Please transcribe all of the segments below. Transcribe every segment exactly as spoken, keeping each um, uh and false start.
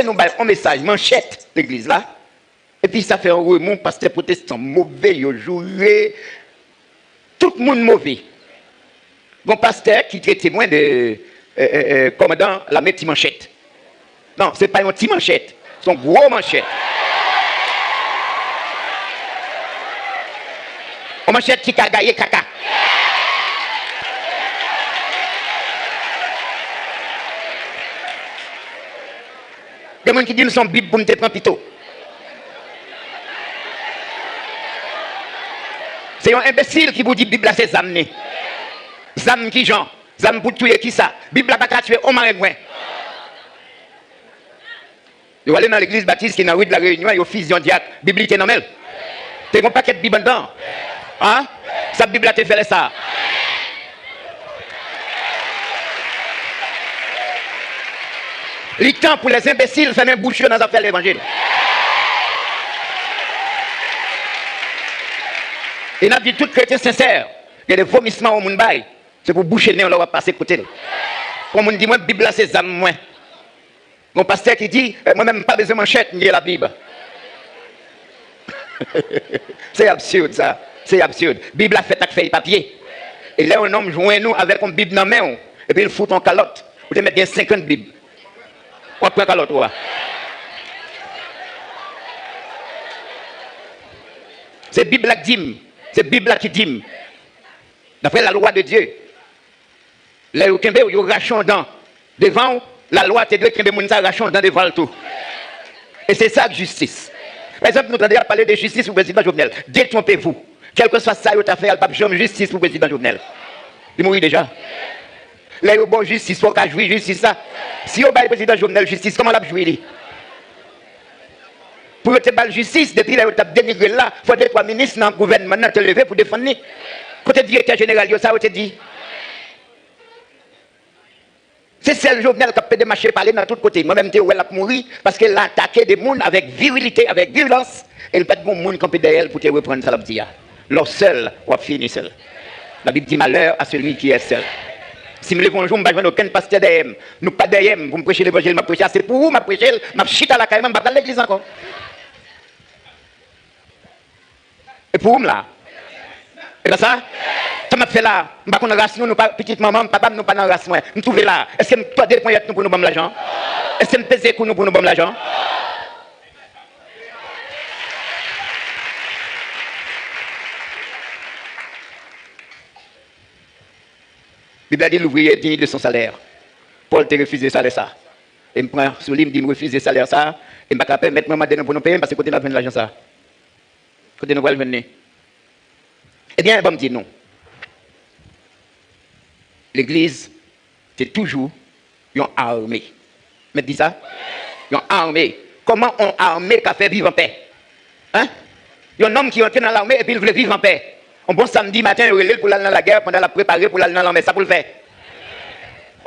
nou bay yon mesaj manchèt legliz la, epi sa fè yon remou, pastè pwotestan move, yo joure, tout moun move. Gon pastè ki trete mwen de, e, e, e, kòmandan lame ti manchèt. Non, se pa yon ti manchèt, se yon gwo manchèt. Yon manchèt ki ka gaye kaka. Gen moun ki di m se yon Bib pou m te pran pito. Se yon enbesil ki pou di Bib la se zam li. Zam ki jan? Zam pou touye kisa? Bib la pa ka tiye yon marengwen. Yo ale nan legliz batis ki nan ri de la Reyinyon, yo fizye yon dyak, Bib li te nan men l. Te gen yon pakèt Bib anndan. An? Sa Bib la te fè lè sa a? Li tan pou les enbesil fèmen bouch yo nan zafè levanjil. E n ap di tout kretyen sensè, gen de vomisman yon moun bay, se pou bouche nen w lè w ap pase kote l. Pou yon moun di mwen, Bib la se zam mwen. Gon pastè ki di, eh, mwen menm m pa bezwen manchèt, m gen Labib. Se absid sa, se absid. Bib la fèt ak fèy papye. E lè yon nonm jwenn ou avèk yon Bib nan men w, epi l fout yon kalòt, ou te mèt gen senkant Bib. W ap pran kalòt ou a. Se Bib la k di m, se Bib la ki di m. D'après la loi de Dieu, lè yo kenbe w, yo rache yon dan devan w, lalwa te dwe kenbe moun sa a, rache yon dan devan l tou. E se sa k jistis. Pa egzanp, nou tande y ap pale de jistis pou prezidan Jovenel. Détrompez-vous. Kèlkeswa sa yo ta fè a, l p ap janm jistis pou prezidan Jovenel. Li mouri deja. Lè yo ba w jistis, fò w ka jwi jistis la. Si yo bay prezidan Jovenel jistis, kòman l ap jwi li? Pou yo te ba l jistis, depi lè yo t ap denigre l la, fò de twa minis nan gouvènman nan te leve pou defann li. Kote direktè jeneral yo, sa yo te di? Se sèl Jovenel k ap pede mache pale nan tout kote. Mwen menm, m te wè l ap mouri, paske l atake de moun avèk virilite, avèk virilans, e l pa t gen moun kanpe dèyè l pou te reprann sa l ap di a. Lè w sèl, w ap fini sèl. Labib di, malheur à celui qui est seul. Si m leve yon jou, m pa jwenn okenn pastè dèyè m, nou pa dèyè m pou m preche levanjil m ap preche a, se pou ou m ap preche l, m ap chita lakay mwen, m pa pral legliz ankò. E pou ou m la. E pa sa? Sa m ap fè la, m pa konn ras nou, nou pa pitit manman m, papa m, nou pa nan ras mwen. M twouve la. Èske m tòde ponyèt nou pou nou ban m lajan? Èske m peze kou nou pou nou ban m lajan? Bib la di, l'ouvrier est digne de son salaire. Pòl te refize salè sa. E m pran sou li, m di m refize salè sa. E m pa ka pèmèt mwen mande nou pou nou peye m, paske kote n ap jwenn lajan sa? Kote nou pral jwenn li? Ebyen, ban m di nou. Legliz te toujou yon ame. Mèt di sa? Yon ame. Kòman yon ame ka fè viv anpè? Hein? Yon nonm ki rantre nan lame epi l vle viv anpè. Yon bon samdi maten, yo rele l pou l al nan lagè, pandan l ap prepare pou l al nan lanmè. Sa pou l fè?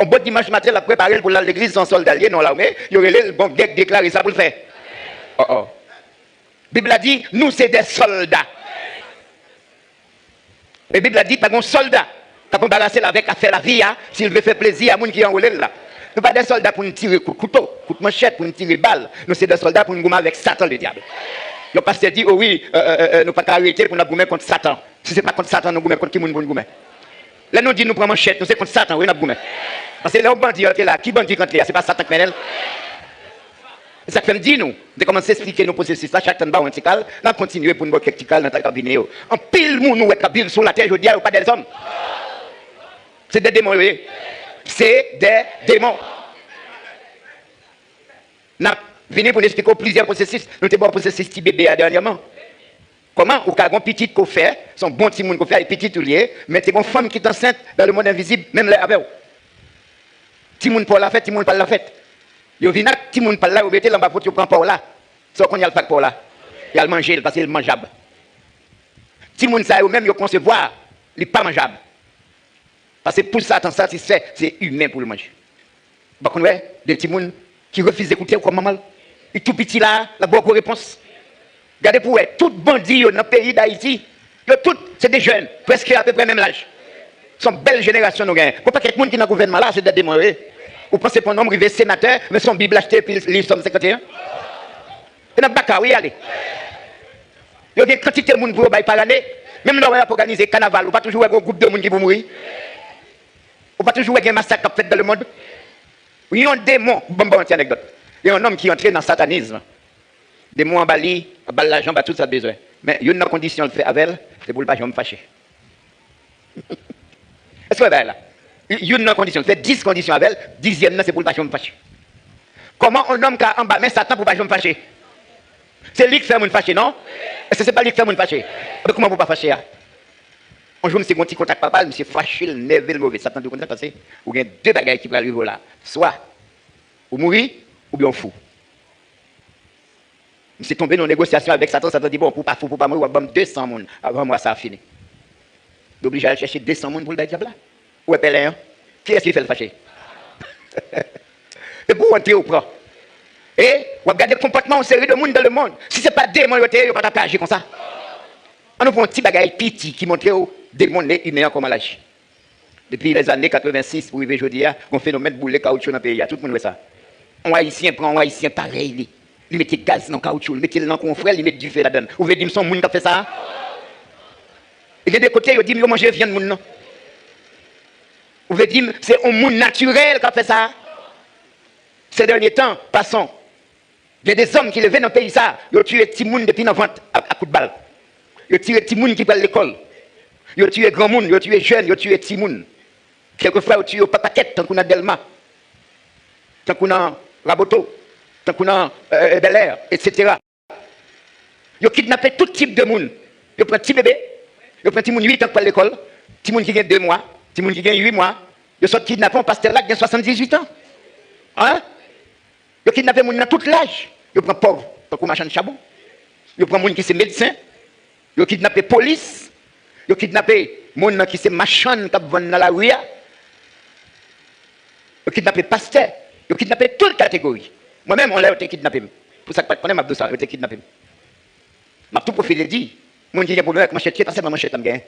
Yon bon dimanch maten, l ap prepare l pou l al legliz, se yon sòlda l ye, nan lame, yo rele l, bon, gè k deklare, sa pou l fè? Oh, oh. Bib la di, nou se de sòlda. E Bib la di, pa gen yon sòlda k ap anbarase l avèk afè lavi a, si l vle fè plezi a moun ki anwole l la. Nou pa de sòlda pou n tire kout kouto, kout manchèt, pou n tire bal. Nou se de sòlda pou n goumen avèk Satan, le diable. Yon pastè di, o wi, e, e, e, e, nou pa ka rete pou n ap goumen kont Satan. Si se pa kont Satan nou goumen, kont ki moun pou n goumen? Lè nou di nou pran manchèt, nou se kont Satan, wi, n ap goumen. Paske lè yon bandi antre la, ki bandi k antre a? Se pa Satan k mennen l? Se sa k fè m di nou, m te kòmanse esplike nou pwosesis la, chak tan n ba w yon ti kal, n ap kontinye pou n ba w kèk ti kal nan tan k ap vini yo. Anpil moun ou wè k ap viv sou latè jodi a, yo pa dèzòm. Se de demon yo ye. Se de demon. N ap vini pou n esplike w plizyè pwosesis. Nou te ba w pwosesis ti bebe a dènyèman. Kòman ou ka gon pitit ke w fè, se yon bon timoun ke w fè, e pitit ou l ye, men te gon fanm ki t ansent dans le monde invisible, menm lè avè w. Timoun pa w la fèt, timoun pa l la fèt. Yo vin ak timoun pa l la, yo mete l anba vant, yo pran pa w la. Sa w konn y al fè ak pa w la? Y al manje l, paske l manjab. Timoun sa yo menm, yo konsevwa, li pa manjab. Paske pou Satan satisfè, se imen pou l manje. Ou pa konn wè de timoun ki refize koute w kòm manman l? Li tou piti la, l ap ba w gwo repons. Gade pou w wè, tout bandi yo nan peyi Dayiti, yo tout se de jèn, prèske apeprè menm laj. Se yon bèl jenerasyon nou genyen. Gon pakèt moun ki nan gouvènman la, se de demon yo ye. Ou panse pou yon nonm rive senatè, men se yon Bib l achte epi l li Sòm senkanteyen? Se nan baka wi y ale. Yo gen kantite moun pou yo bay pa lane. Menm lè w wè y ap òganize kanaval, ou pa toujou wè gen yon gwoup de moun ki pou mouri? Ou pa toujou wè gen masak k ap fèt dans le monde? Yon demon, ban m ba w yon ti anekdòt. Gen yon nonm ki antre nan satanizm. Demon an ba li, ba l lajan, ba tout sa l bezwen. Men youn nan kondisyon l fè avè l, se pou l pa janm fache. Èske w wè bagay la? Youn nan kondisyon, l fè dis kondisyon avè l, dizyèm nan se pou l pa janm fache. Kòman yon nonm ka anba men Satan pou pa janm fache? Se li k fè moun fache, non? Èske se pa li k fè moun fache? Ebyen, kòman pou pa fache a? Yon jou, misye gen yon ti kontak papa l, misye fache, l nève, l move. Satan di w konn sa k pase? Ou gen de bagay ki pral rive w la. Swa ou mouri, oubyen w fou. Misye tonbe nan yon negosyasyon avèk Satan. Satan di, bon, pou w pa fou, pou w pa mouri, w ap ban m de san moun avan mwa sa a fini. Li oblije al chèche de san moun pou l bay dyab la. Ou wè pèlen an? Kiyès ki fè l fache? Se pou w antre, ou pran. E w ap gade konpòtman yon seri de moun dans le monde. Si se pa demon yo te ye, yo pa t ap ka aji konsa. An nou pran yon ti bagay piti ki montre w demon imen an kòman l aji. Depi lèzane katrevensis pou rive jodi a, gen yon fenomèn boule kawoutchou nan peyi a. Tout moun wè sa. Yon Ayisyen pran yon Ayisyen parèy li. Li mete gaz nan kawoutchou, li mete l nan kou yon frè, li met dife ladan l. Ou vle di m se yon moun k ap fè sa a? E gen de kote, yo di m yo manje vyann moun nan. Ou vle di m se yon moun natirèl k ap fè sa a? Ces derniers temps, passons. Gen de zòm ki leve nan peyi sa a, yo tiye timoun depi nan vant ak, ak kout bal. Yo tiye timoun ki pral lekòl. Yo tiye granmoun, yo tiye jèn, yo tiye timoun. Kèlkefwa, yo tiye yo pa pakèt, tankou nan Dèlma, tankou nan Raboto, tankou nan, euh, Bèlè, etsetera. Yo kidnape tout tip de moun. Yo pran ti bebe, yo pran timoun uit an k pral lekòl, timoun ki gen de mwa, timoun ki gen uit mwa. Yo sot kidnape yon pastè la ki gen swasanndizuit an. Hein? Yo kidnape moun nan tout laj. Yo pran pòv, tankou machann chabon. Yo pran moun ki se medsen. Yo kidnape polis. Yo kidnape moun nan ki se machann k ap vann nan lari a. Yo kidnape pastè. Yo kidnape tout kategori. Mwen menm, yon lè yo te kidnape m. Pou sa k pa t konnen, m ap di w sa, yo te kidnape m. M ap tou pwofite di, moun ki gen pwoblèm ak manchèt, se pa sèlman manchèt la m genyen.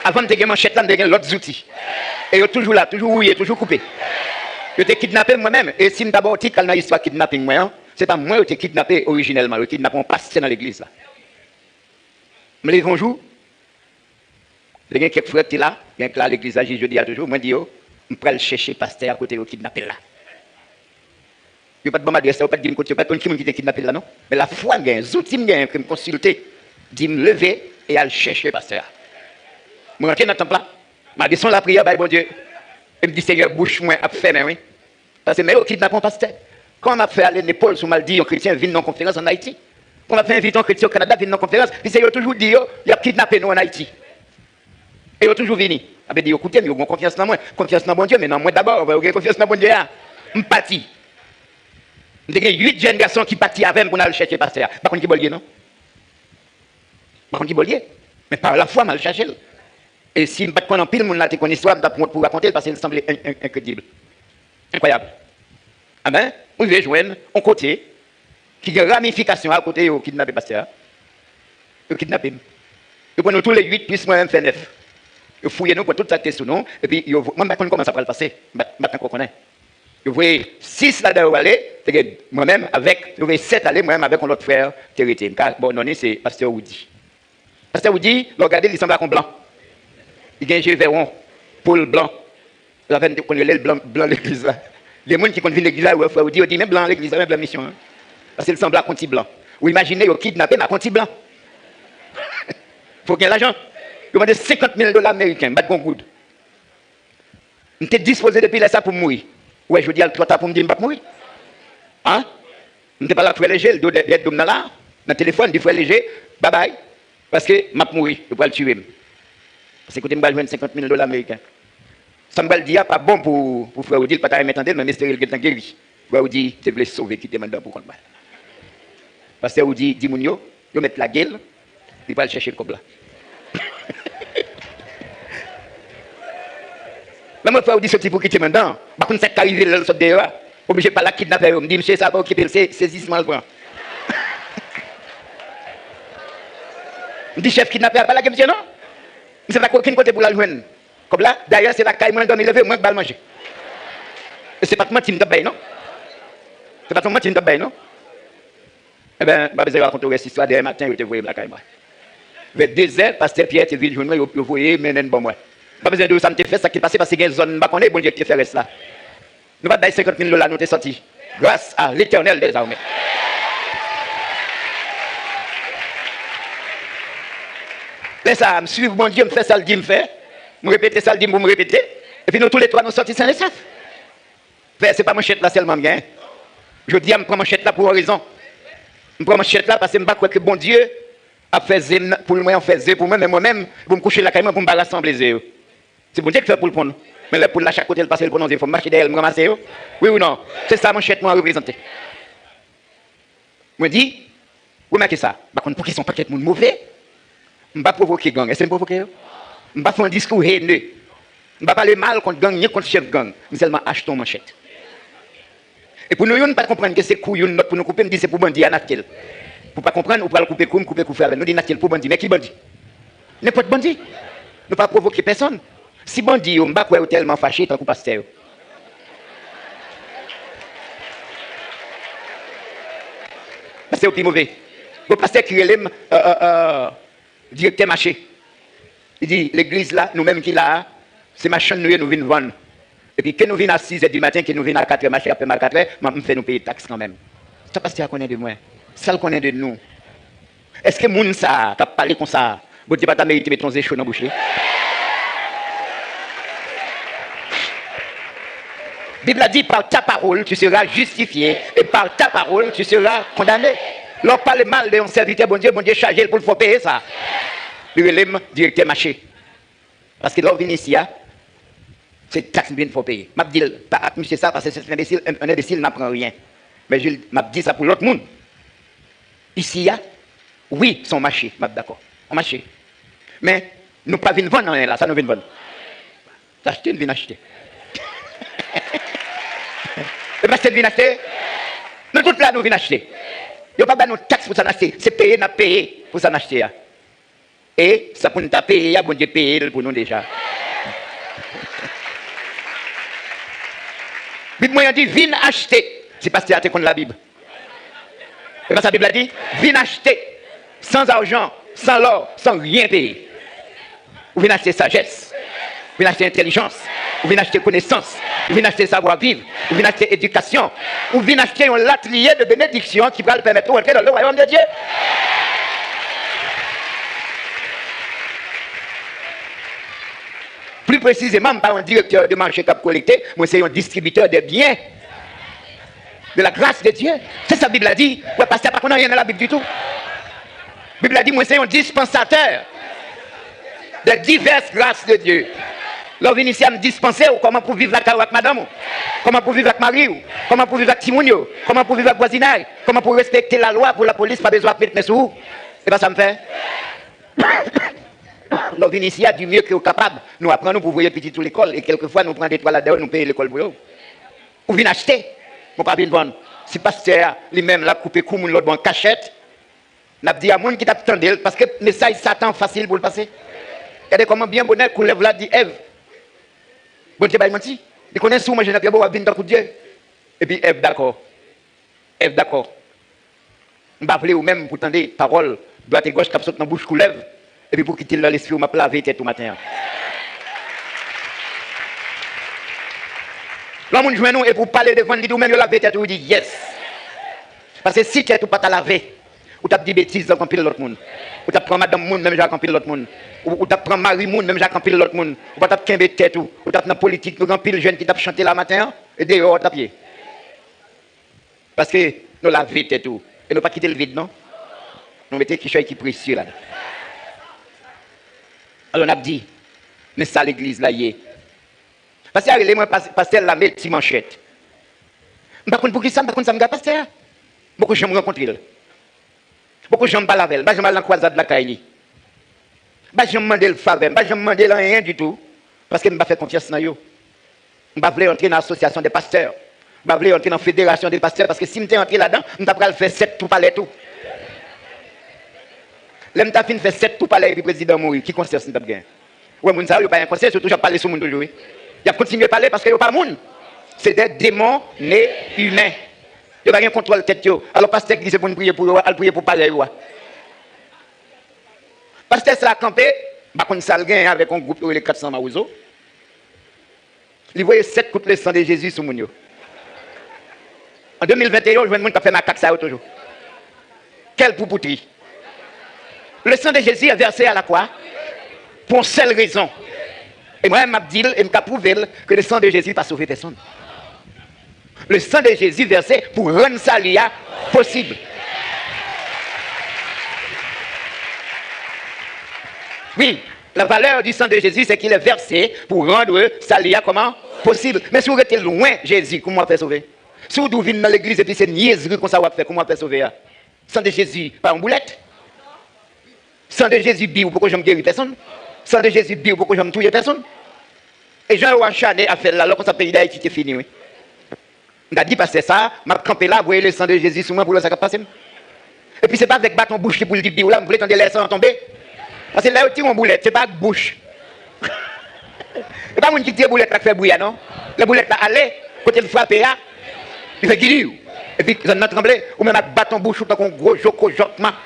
Avan m te gen manchèt la, m te gen lòt zouti. E yo toujou la, toujou wouye, toujou koupe. Yo te kidnape m mwen menm, e si m ta ba w tit, al nan istwa kidnaping mwen an, se pa mwen yo te kidnape orijinèlman, yo kidnape yon pastè nan legliz la. M leve yon jou, te gen kèk frè ki te la, gen k la legliz la jis jodi a toujou, mwen di yo, m pral chèche pastè a kote yo kidnape l la. Yo pa t ban m adrès la, yo pa t di m kote, yo pa t konn ki moun ki te kidnape l la non. Men lafwa m genyen, zouti m genyen ke m konsilte, di m leve e al chèche pastè a. Mwen rantre nan tanp la, m al desann lapriyè bay Bondye, e m di, Senyè, bouch mwen ap fèmen wi. Paske men yo kidnape yon pastè. Kòman m ap fè ale nepòl si w m al di yon kretyen vin nan yon konferans ann Ayiti? Kòman m ap fè envite yon kretyen o Kanada vin nan yon konferans, piske yo toujou di yo, y ap kidnape nou ann Ayiti? E yo toujou vini. Sa vle di yo koute m, yo gen konfyans nan mwen. Konfyans nan Bondye, men nan mwen dabò, anvan yo gen konfyans nan Bondye a. M pati. M te gen uit jèn gason ki pati avè m pou n al chèche pastè a. M pa konn ki bò l ye non. M pa konn ki bò l ye. Men pa lafwa m al chache l. E si m pa t konn anpil moun la te konn istwa, m t ap wont pou rakonte l, paske l sanble en-, en-, enkredib. Enkwayab. Enben, m rive jwenn yon kote ki gen ramifikasyon a kote yo kidnape pastè a. Yo kidnape m. Yo pran nou tou le uit, plis mwen menm fè nèf. Yo fouye nou, pran tout sa k te sou nou, epi yo vo-, mwen m pa t konn kòman sa pral pase. M pa t, m pa t ankò konnen. Yo voye sis ladan yo ale, te gen mwen menm avèk, yo voye sèt ale, mwen menm avèk yon lòt frè te rete. M ka ba w non li, se pastè Woody. Pastè Woody, lè w gade l, li sanble ak yon blan. Li gen je vè won, po l blan. Sa fè n te konn rele l blan, blan legliz la. Gen moun ki konn vin legliz la, yo wè frè Woody, yo di, men blan legliz la, men blan misyon an. Paske l sanble ak yon ti blan. Ou imajine yo kidnape m ak yon ti blan. Fò w gen lajan. Yo mande senkant mil dola ameriken, m pa t gen yon goud. M te dispoze depi lè sa pou m mouri. Ou wè, jodi a l twò ta pou m di m p ap mouri. An? M te pale ak frè Leje, l do dèyè do m nan la, nan telefòn, di frè Leje, babay, paske m ap mouri, yo pral tiye m. Paske kote m pral jwenn senkant mil dola ameriken? Sa m pral di a pa bon pou, pou frè Woody, l pa ta renmen tande l, men m espere l gentan geri. Frè Woody te vle sove Kitemandan pou kont mwen. Pastè Woody di moun yo, yo mèt lage l, li pral chèche kòb la. Lè mwen fè Woody soti pou Kitemandan, m pa konn sa k ka rive l lè l sot deyò a. Oblije pale ak kidnapè yo, m di, mesye sa pa okipe l, se sezisman l pran. M di chèf kidnapè a, pa lage mesye non. Misye pa gen okenn kote pou l al jwenn kòb la. Dayè, se lakay mwen l dòmi leve, mwen k ba l manje. E se pa t manti m t ap bay, non. Se pa t yon manti m t ap bay, non. Enben, m pa bezwen rakonte w rès istwa, dèyè maten, yo te voye m lakay mwen. Vè dezè, pastè Pyè te vin jwenn mwen, yo, yo voye mennen n ban mwen. M pa bezwen di w sa m te fè, sa k te pase, paske gen zòn m pa konnen, Bondye ki te fè rès la. Nou pa t bay senkant mil dola, nou te sòti. Grâce à l'Éternel des armées. Lè sa a, m swiv Bondye, m fè sa l di m fè, m repete sa l di m pou m repete, epi nou toulètwa nou sòti sen e sòf. Frè, se pa manchèt la sèlman m gen. Jodi a, m pran manchèt la pou yon rezon. M pran manchèt la paske m pa kwè ke Bondye ap fè ze m nan, poul mwen an fè ze pou mwen, men mwen menm, pou m kouche lakay mwen, pou m pa rasanble ze yo. Se Bondye ki fè poul ponn. Men lè poul la, chak kote l pase, l ponn yon ze, fò m mache dèyè l, m ranmase yo. Wi ou non? Se sa manchèt mwen an reprezante. Mwen di, remake sa, m pa konn poukisa yon pakèt moun move. M pa pwovoke gang. Èske m pwovoke yo? M pa fè yon diskou hene. M pa pale mal kont gang, ni kont chèf gang. M sèlman achte yon manchèt. E pou nou youn pa t konprann ke se kou youn lòt pou nou koupe, m di se pou bandi a n achte l. Pou pa konprann, ou pral koupe kou m, koupe kou frè avè l. Nou di n achte l pou bandi. Men ki bandi? Nenpòt bandi. Nou pa pwovoke pèsonn. Si bandi yo, m pa kwè yo tèlman fache tankou pastè yo. Pastè yo pi move. Gon pastè ki rele m, euh, euh, euh, direktè mache. Li di, legliz la, nou menm ki la a, se machann nou ye, nou vin vann. Epi ke nou vin a sizè di maten, ke nou vin a katrè, mache ap fèmen a katrè, m, m fè nou peye taks kanmenm. Sa pastè a konnen de mwen? Sa l konnen de nou? Èske moun sa a k ap pale konsa a, Bondye pa ta merite mete yon ze cho nan bouch li? Bib la di, par ta parole, tu seras justifié, et par ta parole, tu seras condamné. Lè w pale mal de yon sèvitè Bondye, Bondye chaje l pou l fè w peye sa. Li rele m direktè mache. Paske lè w vin isi a, se taks m vin fè w peye. M ap di l, pa ak misye sa, paske se yon enbesil, un, un imbécile n'apprend rien. Men Jules, m ap di sa pou lòt moun. Isi a, wi, se yon mache, m ap dakò. Yon mache. Men, nou pa vin vann anyen la, sa nou vin vann? Se achte n vin achte. E pa se n vin achte? Nou tout la, nou vin achte. Yo pa ba nou taks pou sa n achte. Se peye n ap peye pou sa n achte a. E sa pou n ta peye a, Bondye peye l pou nou deja. Bib mwen an di, vin achte. Si pastè a te konn Labib. E pa sa Bib la di? Vin achte. Sans argent, sans l'or, sans rien payer. Ou vin achte sajès. Ou vin achte entèlijans. Ou vin achte konesans. Ou vin achte savwa viv. Ou vin achte edikasyon. Ou vin achte yon latriye de benediksyon ki pral pèmèt ou antre dans le royaume de Dieu. Pli presizeman, m pa yon direktè de mache k ap kolekte, mwen se yon distribitè de byen, de la grâce de Dieu. Se sa Bib la di. Wè, pastè pa konn anyen nan Labib ditou. Bib la di, mwen se yon dispansatè de diverses grâces de Dieu. Lè w vin isi a, m dispanse w kòman pou viv lakay ou ak madanm ou, kòman pou viv ak mari w, kòman pou viv ak timoun yo, kòman pou viv ak vwazinay, kòman pou respekte lalwa pou lapolis pa bezwen ap met men sou ou. Se pa sa m fè? Lè w vin isi a, du mieux ke w kapab, nou aprann ou pou voye pitit ou lekòl, e kèlkefwa nou pran de twa ladan yo, nou peye lekòl pou yo. Ou vin achte, men w pa vin vann. Si pastè a, li menm, l ap koupe kou moun lòt bò an kachèt, n ap di a moun ki t ap tande l, paske mesaj Satan fasil pou l pase. Gade kòman byen bonè koulèv la di Èv, Bondye bay manti. Li konnen si w manje nan pye bò, w ap vin tankou Dye. Epi Èv dakò. Èv dakò. M pa vle ou menm pou tande pawòl dwat e gòch k ap sot nan bouch koulèv, epi pou kite l nan lespri w, m ap lave tèt ou maten an. Lè yon moun jwenn ou epi w pale devan l, li di w menm yo lave tèt ou, ou di, yes. Paske si tèt ou pa ta lave, ou t ap di betiz tankou anpil lòt moun. Ou t ap pran madanm moun menm jan ak anpil lòt moun. Ou, ou t ap pran mari moun menm jan ak anpil lòt moun. Ou pa t ap kenbe tèt ou. Ou t ap nan politik. Nou gen anpil jèn ki t ap chante la maten an, e deyò w t ap ye. Paske nou lave tèt ou. E nou pa kite l vid, non. Nou mete kichòy ki presye ladan. Alò, n ap di, men sa legliz la ye. Pastè a rele mwen, pas-, pastè Lame Ti Manchèt. M pa konn poukisa, m pa konn sa m gen ak pastè a. M poko janm rankontre l. M poko janm pale avè l. M pa janm al nan kwazad lakay li. M pa janm mande l favè. M pa janm mande l anyen ditou. Paske m pa fè konfyans nan yo. M pa vle antre nan asosyasyon de pastè. M pa vle antre nan federasyon de pastè, paske si m te antre ladan, m ta pral fè sèt tou palè tou. Lè m ta fin fè sèt tou palè epi prezidan mouri, ki konsyans m t ap gen? Ou wè moun sa yo, yo pa gen konsyans, yo toujou ap pale sou moun toujou, wi. Y ap kontinye pale paske yo pa moun. Se de demon ne imen. Yo pa gen kontwòl tèt yo. Alò, pastè ki di se pou n priye pou yo, al priye pou parèy ou a. Pastè sa a kanpe, m pa konn sa l genyen avèk yon gwoup yo rele kat san Mawozo. Li voye sèt kout le sang de Jésus sou moun yo. An de mil venteyen, ou jwenn moun k ap fè makak sa yo toujou. Quelle poupoutri! Le sang de Jésus est versé à la croix pour une seule raison. E mwen, m ap di l, e m ka pwouve l, ke le sang de Jésus pa sove pèsonn. Le sang de Jésus versé pou rann sali a posib. Wi, la valeur du sang de Jésus, c'est qu'il est versé pour rendre sali a kòman? Posib. Men si w rete lwen Jezi, kouman w ap fè sove? Si w di w vin nan legliz epi se nyèzri konsa w ap fè, kouman w ap fè sove a? San de Jezi pa yon boulèt. San de Jezi, biw, poko janm geri pèsonn. San de Jezi, biw, poko janm touye pèsonn. E jan yo achane ap fè l la, lè konsa peyi Dayiti te fini, wi. M ta di pastè sa, m ap kanpe la, voye le sang de Jésus sou mwen pou l wè sa k ap pase m. Epi se pa avèk baton bouch li pou l di biw la, m vle tande lè san an tonbe. Paske lè yo tire yon boulèt, se pa ak bouch. E pa moun ki tire boulèt la k fè bri a, non. Lè boulèt la ale, kote l frape a, li fè gidiw. Epi zòn nan tranble, ou menm ak baton bouch ou tankou yon gwo joko jòtman,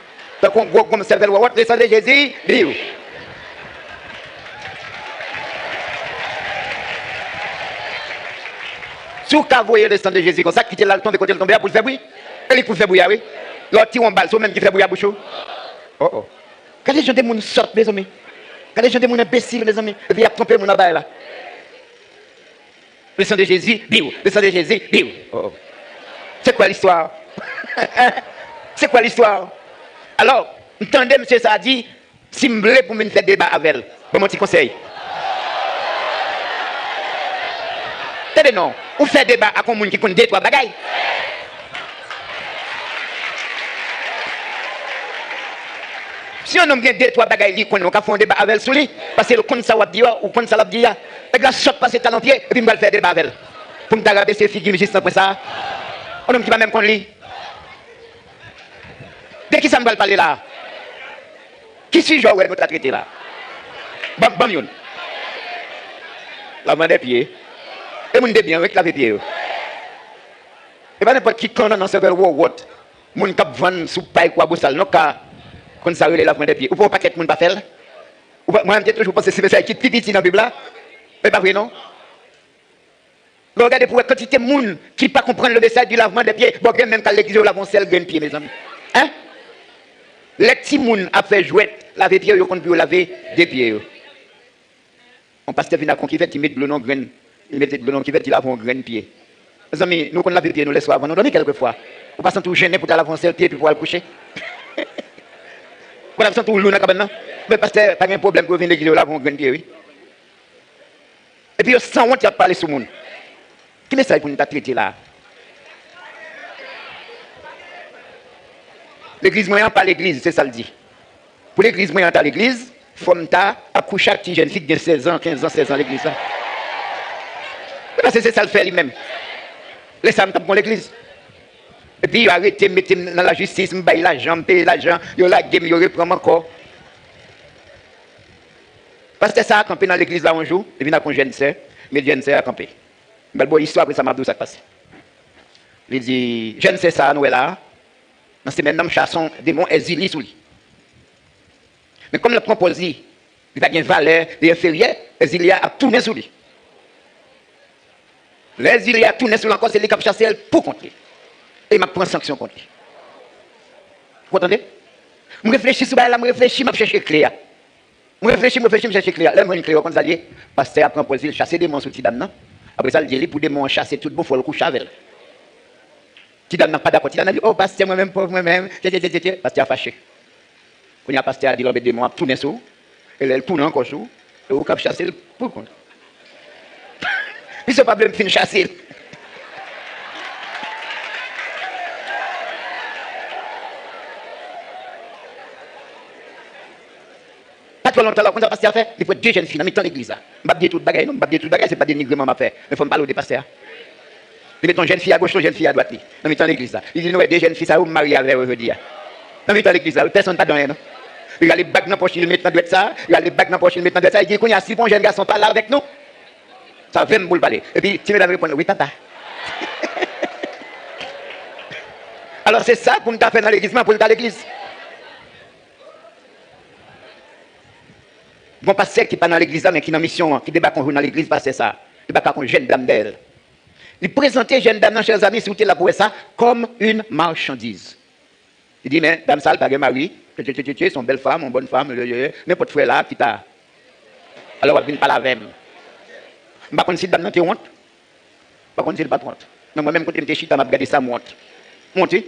tankou yon gwo gonm sèvèl wòwòt, le sang de Jésus, biw. Si w ka voye le sang de Jésus konsa, kite l al tonbe kote l tonbe a pou l fè bri. E li k pou fè bri a, wi. Lè w tire yon bal, se w menm ki fè bri a bouch ou. Oh, oh. Gade jan de moun sòt, mezanmi. Gade jan de moun enbesil, mezanmi. Epi y ap twonpe moun nan bagay la. Le sang de Jésus, biw. Le sang de Jésus, biw. Oh, oh. C'est quoi l'histoire? C'est quoi l'histoire? Alò, m tande mesye sa a di, si m vle pou m vin fè deba avè l, ban m yon ti konsèy. Tande non, ou fè deba ak yon moun ki konn de twa bagay. Si yon nonm gen de twa bagay li konnen, ou ka fè yon deba avè l sou li, paske l konn sa w ap di a, ou konn sa l ap di a. Nèg la sòt pase talanpye, epi m pral fè deba avè l. Pou m ta rabese figi m jis nan pwen sa a. Yon nonm ki pa menm konn li. De kisa m pral pale la a? Ki sijè w wè nou ta trete la a? Ban, ban m youn. Lavman dè pye. E moun debyen, wi, ki lave pye yo. E pa nenpòt ki kannan nan sèvèl wòwòt. Moun k ap vann sou pay Kwabosal, non, ka konn sa rele lavman dè pye. Ou pa wè yon pakèt moun pa fè l? Ou pa, mwen, m te toujou panse se mesye ki pi piti nan Bib la. Men pa vre, non. Lè w gade pou w wè kantite moun ki pa konprann le mesaj di lavman dè pye, bon, gen menm k al legliz yo lave yon sèl grenn pye, mezanmi. Hein? Lè timoun ap fè jwèt, lave pye yo, yo konn pou yo lave de pye yo. Yon pastè vin ak yon kivèt, li met dlo nan yon grenn, li mete dlo nan yon kivèt, li lave yon grenn pye. Mezanmi, nou konn lave pye nou lèswa avan nou dòmi kèlkefwa. Ou pa santi w jennen pou w ta lave yon sèl pye epi pou w al kouche? Ou konn ap santi w lou nan kabann nan? Men pastè, pa gen pwoblèm pou yo vin legliz yo lave yon grenn pye, wi. Epi yo sanwont, y ap pale sou moun. Ki mesaj pou nou ta trete la a? Legliz mwen an pa legliz, se sa l di. Pou legliz mwen an ta legliz, fò m ta ap kouche ak ti jèn fi ki gen sèz an, kenz an, sèz an legliz la. Wi, paske se sa l fè li menm. Lè sa a, m t ap gon legliz. Epi yo arete m, mete m nan lajistis, m bay lajan, m peye lajan, yo lage m, yo repran m ankò. Pastè sa a kanpe nan legliz la yon jou, li vin ak yon jèn sè, men jèn sè a kanpe. M pral ba w istwa, apre sa m ap di w sa k pase. Li di, jèn sè sa a nou wè la a, nan semèn nan m chase yon demon Èzili sou li. Men kòm l ap pran pòz li, li pa gen valè, li enferyè, Èzili a ap tounen sou li. Lè Èzili a tounen sou l ankò, se li k ap chase l pou kont li. E m ap pran sanksyon kont li. Ou tande? M reflechi sou bagay la, m reflechi, m ap chèche kle a. M reflechi, m reflechi, m chèche kle a. Lè m jwenn kle a, ou konn sa l ye? Pastè a pran pòz li, l chase demon sou ti dam nan. Apre sa, l di li pou demon an chase tout bon, fò l kouche avè l. Ti dam nan pa dakò. Ti dam nan di, o, pastè, mwen menm, pòv mwen menm, tchè, tchè, tchè, tchè, tchè. Pastè a fache. Kounye a, pastè a di l, anben, demon an ap tounen sou ou. E lè l tounen ankò sou ou, e ou k ap chase l pou kont ou. Misye pa vle m fin chase l. Pa twò lontan la, ou konn sa pastè a fè? Li pran de jèn fi nan mitan legliz la. M p ap di tout bagay non, m p ap di tout bagay, se pa denigreman m ap fè. Men fò m pale w de pastè a. Li mete yon jèn fi agoch, yon jèn fi adwat li, nan mitan legliz la. Li di, nou wè de jèn fi sa yo, m marye avè yo jodi a. Nan mitan legliz la, wi, pèsonn pa di anyen non. Li rale bag nan pòch li, li met nan dwèt sa, li rale bag nan pòch li, li met nan dwèt sa, li di, "Kounye a, si pou yon jèn gason pale avèk nou, sa vle m pou l pale." Epi ti medam reponn, "Wi, papa." Alò, se sa pou n ta fè nan legliz mwen, pou l ta legliz. Gon pastè ki pa nan legliz la, men ki nan misyon an, ki debake yon jou nan legliz pastè sa, debake ak yon jèn dam dèyè l. Li prezante jèn dam nan, chè zanmi, si w te la pou wè sa, kòm yon machandiz. Li di, "Men, dam sa, l pa gen mari, tchè, tchè, tchè, tchè, se yon bèl fanm, yon bòn fanm, ye, ye, ye, nenpòt frè la ki ta." Alò, w ap vin pale avè m. M pa konn si dam nan te wont. M pa konn si l pa t wont. Men mwen menm, kote m te chita, m ap gade sa, m wont. M wont, wi.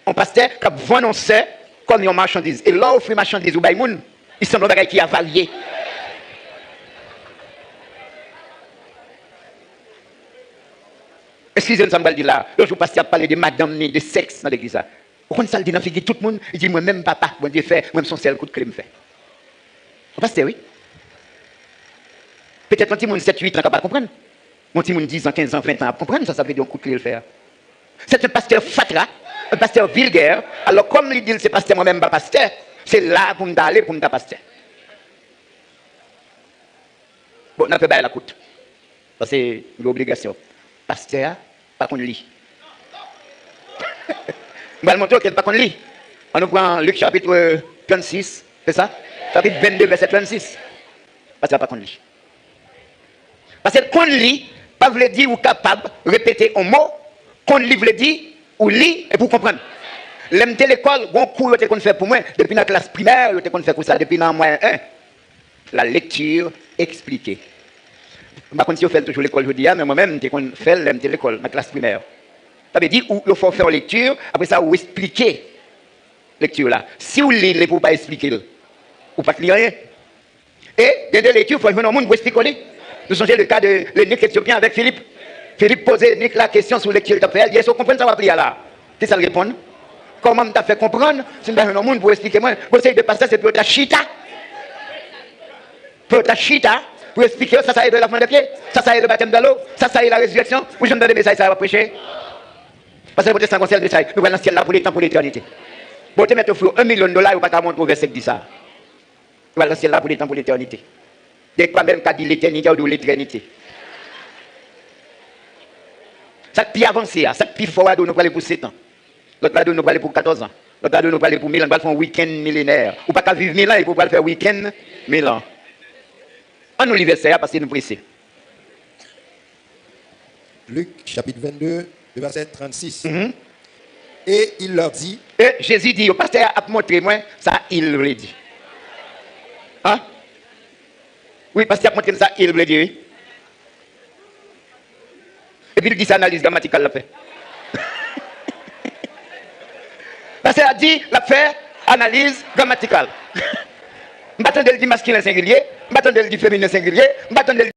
Yon pastè k ap vann yon sè kòm yon machandiz. E lè w ofri machandiz ou bay moun, li sanble yon bagay ki avarye. Eskize m sa m pral di la. Lòt jou, pastè ap pale de madanm ni, de sèks nan legliz la. Ou konn sa l di nan figi tout moun? Li di, "Mwen menm, papa, Bondye fè, mwen menm, se yon sèl kout kle m fè." Yon pastè, wi. Petèt yon timoun sèt, uit an ka pa konprann. Yon timoun diz an, kenz an, ven an ap konprann sa sa vle di yon kout kle l fè a. C'est un pasteur fatra, un pasteur vulgaire. Alò, kòm li di l se pastè, mwen menm m pa pastè, se la pou m ta ale pou m ta pastè. Bon, n ap fè bagay la kout. Paske m gen obligasyon. Pastè a pa konn li. M pral montre w ke l pa konn li. Ann nou pran Lik chapit trannsis, se sa? Chapit vennde, vèsè trannsis. Pastè a pa konn li. Paske konn li pa vle di ou kapab repete yon mo. Konn li vle di ou li epi w konprann. Lè m te lekòl, gon kou yo te konn fè pou mwen, depi nan klas primè, yo te konn fè kou sa, depi nan mwayen en. La lecture expliquée. M pa konn si yo fè l toujou lekòl jodi a, men mwen menm, m te konn fè l lè m te lekòl, nan klas primè. Sa vle di, ou, yo fè w fè yon lekti, apre sa, ou esplike lekti la. Si w li l epi w pa esplike l, ou pa t li anyen. E, gen de lekti, fò w jwenn yon moun pou esplike w li. Nou sonje le ka de lenik etyopyen avèk Filip. Filip poze lenik la kesyon sou lekti l t ap fè a, li di, "Èske w konprann sa w ap li a la a?" Kisa l reponn? "Kòman m ta fè konprann si m pa jwenn yon moun pou esplike mwen?" Gon seri de pastè se pou yo ta chita. Pou yo ta chita, pou yo esplike yo, sa sa ye le lavement des pieds, sa sa ye le baptême dans l'eau, sa sa ye la résurrection. Ou janm tande mesaj sa yo ap preche? Pastè pwotestan gon sèl mesaj, nou pral nan syèl la pou letan, pou letènite. Bon, yo te mèt ofri w yon milyon dola, yo pa ka montre w vèsè k di sa. Yo pral nan syèl la pou letan, pou letènite. Yo pa menm ka di letènite, yo di w letrènite. Sa k pi avanse a, sa k pi fò a di w nou prale pou setan. Lòt la di w nou prale pou katòz an. Lòt la di w nou prale pou mil an, nou pral fè yon wikenn milenè. Ou pa ka viv mil an epi w pral fè wikenn mil an. Ann nou li vèsè a paske nou prese. Luc chapitre vingt-deux, le verset trente-six. Mhm. Et il leur dit, E Jezi di yo, pastè a ap montre mwen sa il vle di. An? Wi, pastè a ap montre m sa il vle di, wi. Epi l di se analiz gramatikal l ap fè. Pastè a di l ap fè analiz gramatikal. M pa tande l di maskilen sengilye, m pa tande l di feminen sengilye, m pa tande l